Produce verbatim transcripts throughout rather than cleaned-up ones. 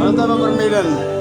Mantap, Pak Permilen.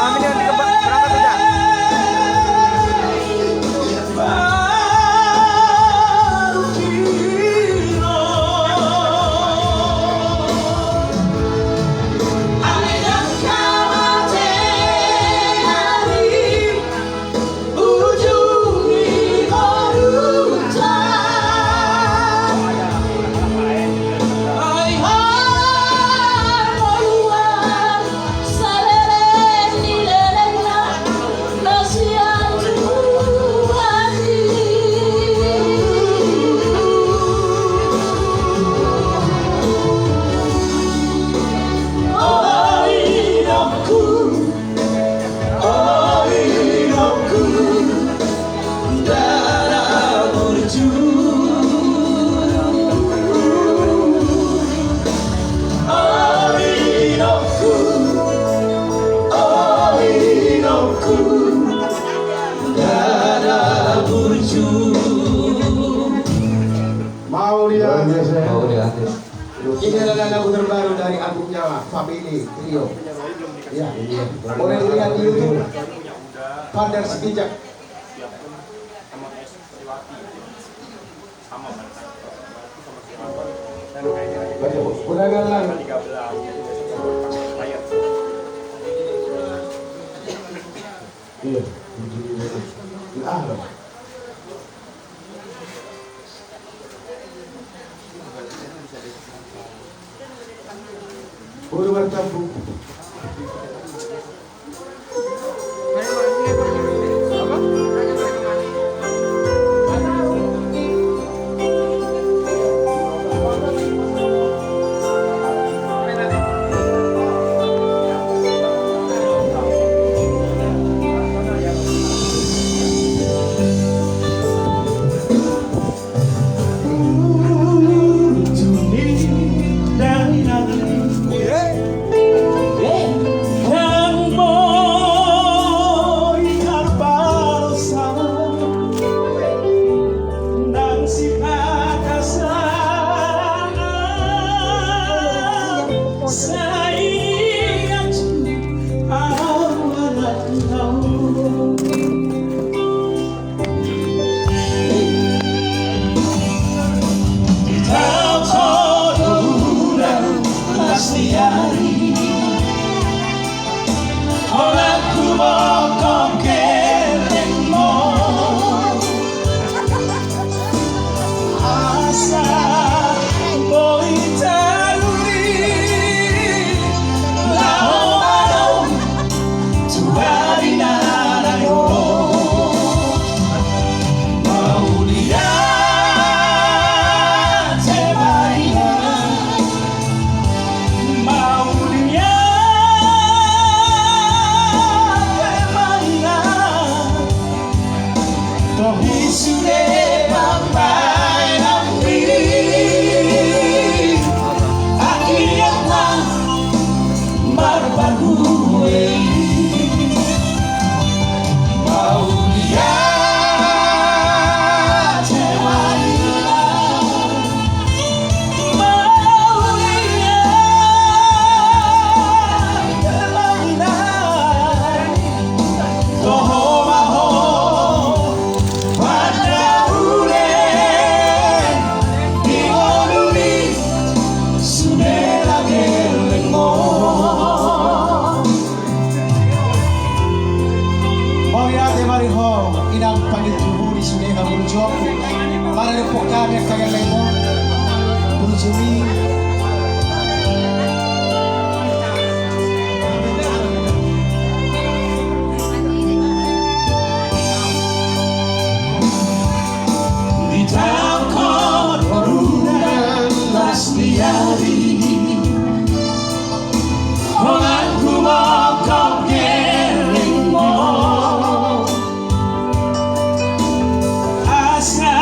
Kami dengan berangkat aja. Mauliate. Mauliate. Ini adalah lagu terbaru dari albumnya Family Trio. Ya. Boleh dilihat di YouTube. Pandar Sekijap. Udah, udah, udah. Iya. Ah, Ulu martabuk. Mauliate ma di ho, inang pangintubu ni sude hamurjuon. Maradophon hami angka gellengmon. Burju ni. Di taon on, las ni ari. Holan humongkop gellengmon. Asa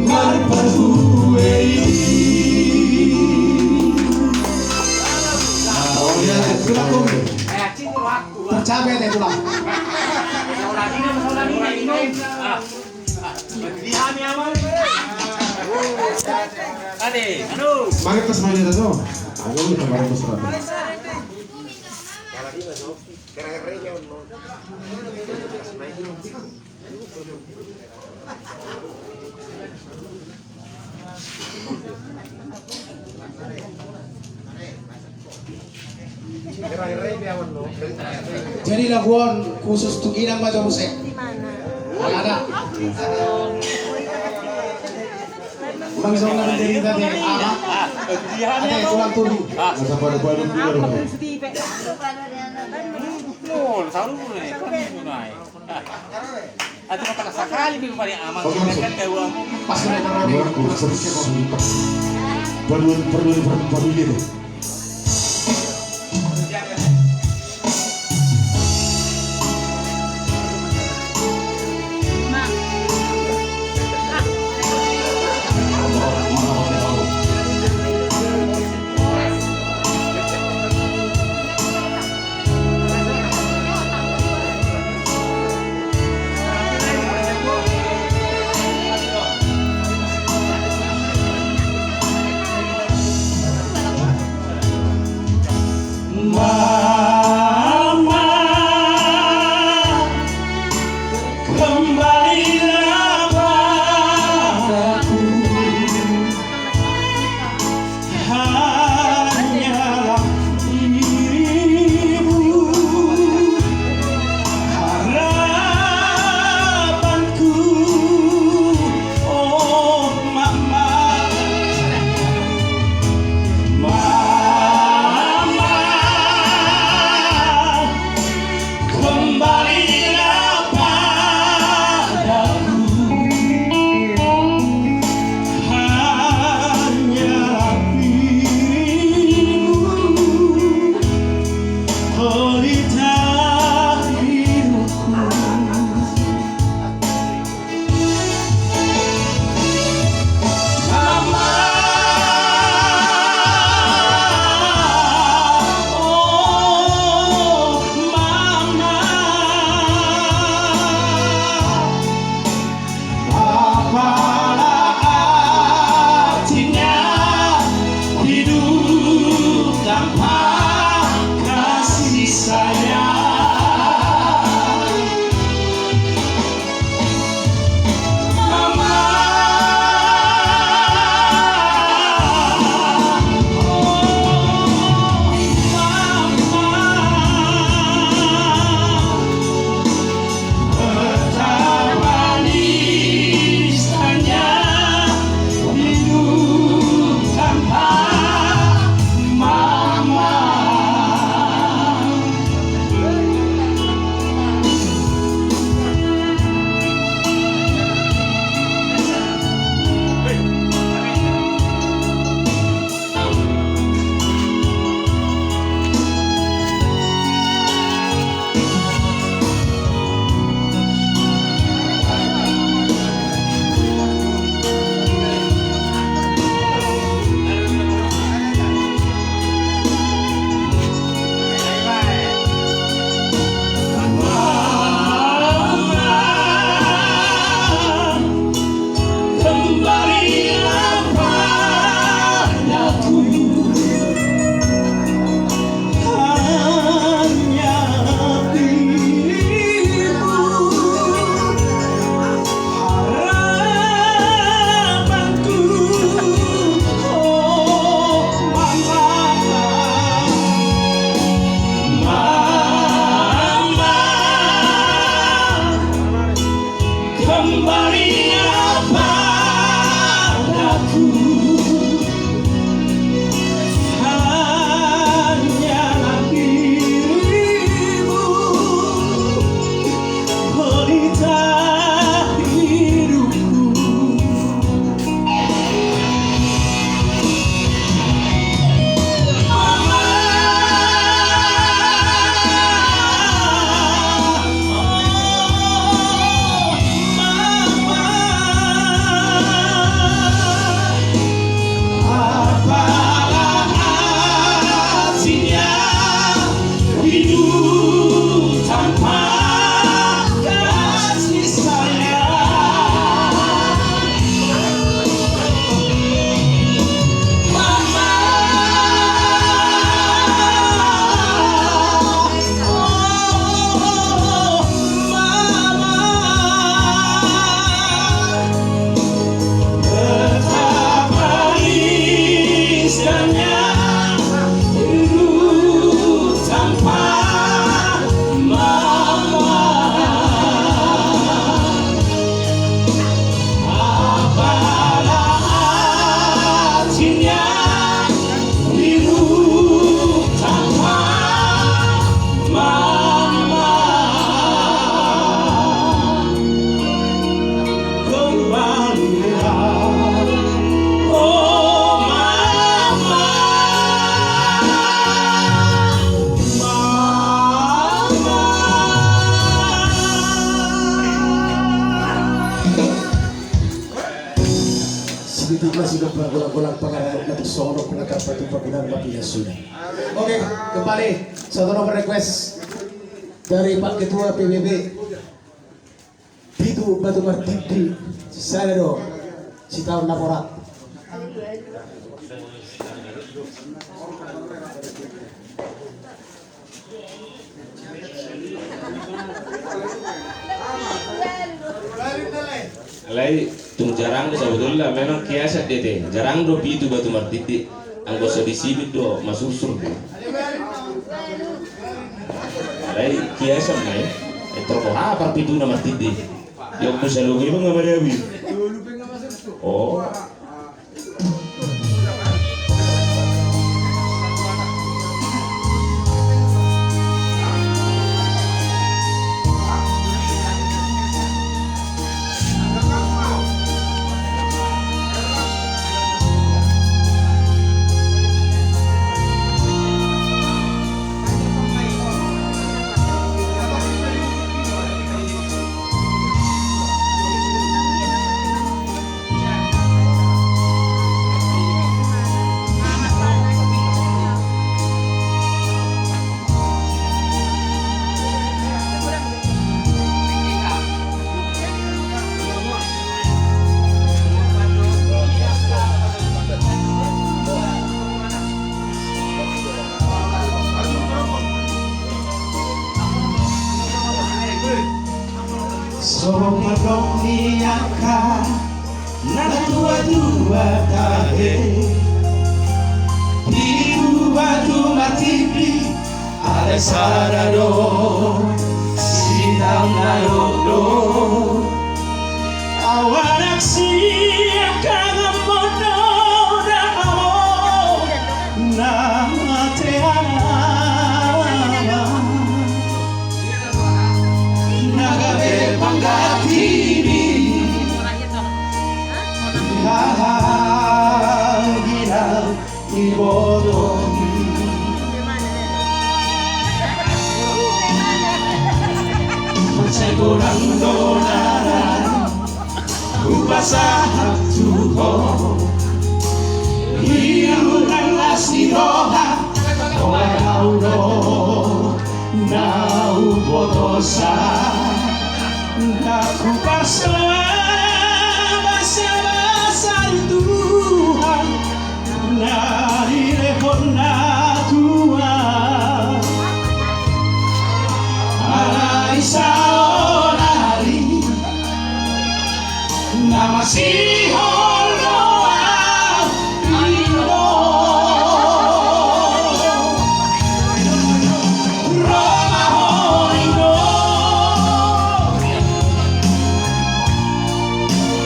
Marparbue i. Oh, iya, tulang, tulang. Tercapai deh, tulang. Ade, anu. Mari ke semuanya, tuh. Ayo, kita mari ke semuanya. Jadi laguhon khusus tu inang ma jo muse. Ada. Bang Zona menjadi tadi. Ada. Ada, tulang tuli. Masa pada baru dia. Nol, selalu mulai. Kan mulai. Atau kalau sakali bi pari aman. Oke, masuk. Kan tahu aman. Pas udah taruh di. Perlu, perlu, perlu, perlu dia deh. Mama, kembalilah padaku. Hanyalah dirimu harapanku, oh Mama. Mama, kembalilah padaku. Hanya dirimu, pelita hidupku. Mama, oh Mama, apalah artinya hidup tanpa kasih sayang? Kembalilah padaku, hanya dirimu harapanku, oh Mama. Mama, kembalilah padaku, hanya dirimu, pelita hidupku. Di tinggal sudah bergolang-golang pengarang na tu sono kuna kapa tu pagunan mati ya sudah. Oke, kembali satu nomor request dari Pak Ketua P B B. Pitu batu martindi, sada do sitaon na borat. Alai tung jarang do sabotulna, memang kiasan do i ate, jarang do pitu batu martindi. Anggo so disibit do masursur do. Alai kiasan ma i. Etor boha parpituna martindi. Yo ku salongi ma nga marabi. Oh. Songon na didok ni angka na tuatua tahe, pitu batu martindi, alai sada do sitaon na dokdok. Ahu anak sian angka amang dohot amo na mate anak, na gabe pangganti ni angka ginang ibotom. Mansai godang do na hupasahat tu ho, ilu nang las ni roha, holan ahu do na hubotosan. Ndang huparsoa basabasa ni Tuhan na dilehon natua. Alai saonari na masihol do ahu, i do. Ro ma ho, i do.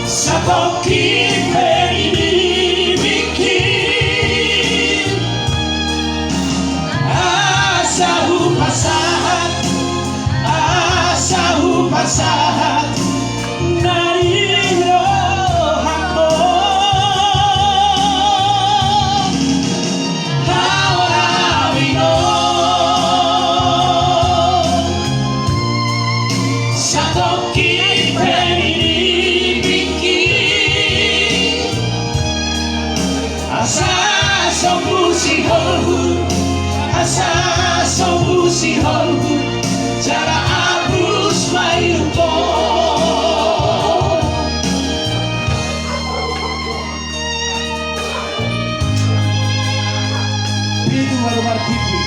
Satongkin pe di bibingki, asa hupasahat, asa hupasahat na di rohangku. Haola, i do. Satongkin pe di bibingki, asa sombu siholhu, asa sombu siholhu, jala abus ma i. Pitu batu martindi,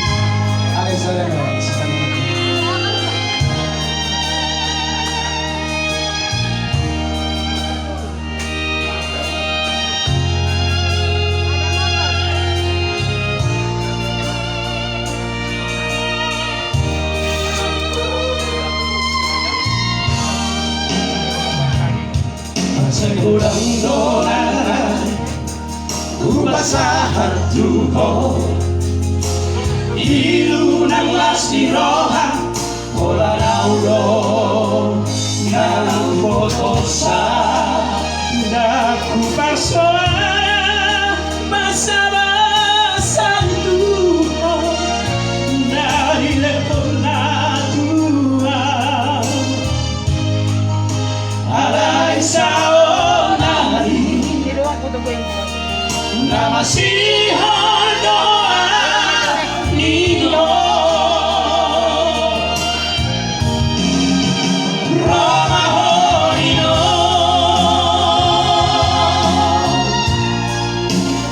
alai sada do sitaon. Mansai godang do na hupasahat tu ho, ilu nang las ni roha, holan ahu do na hubotosan. Ndang huparsoa basabasa ni Tuhan na dilehon natua. Alai saonari Na masihol do ahu i do. Ro ma ho i do.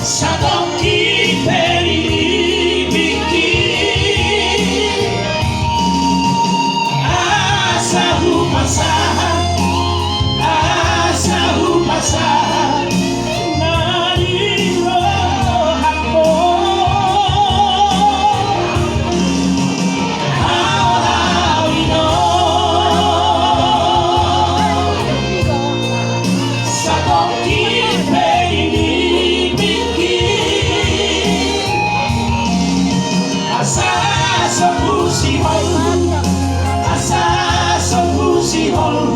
Satongkin pe di lipingki. Asa hupasahat, asa hupasahat na di rohangku. Ahu, ahu i do. Satongkin pe di lipingki. Asa so husihol, asa so husihol.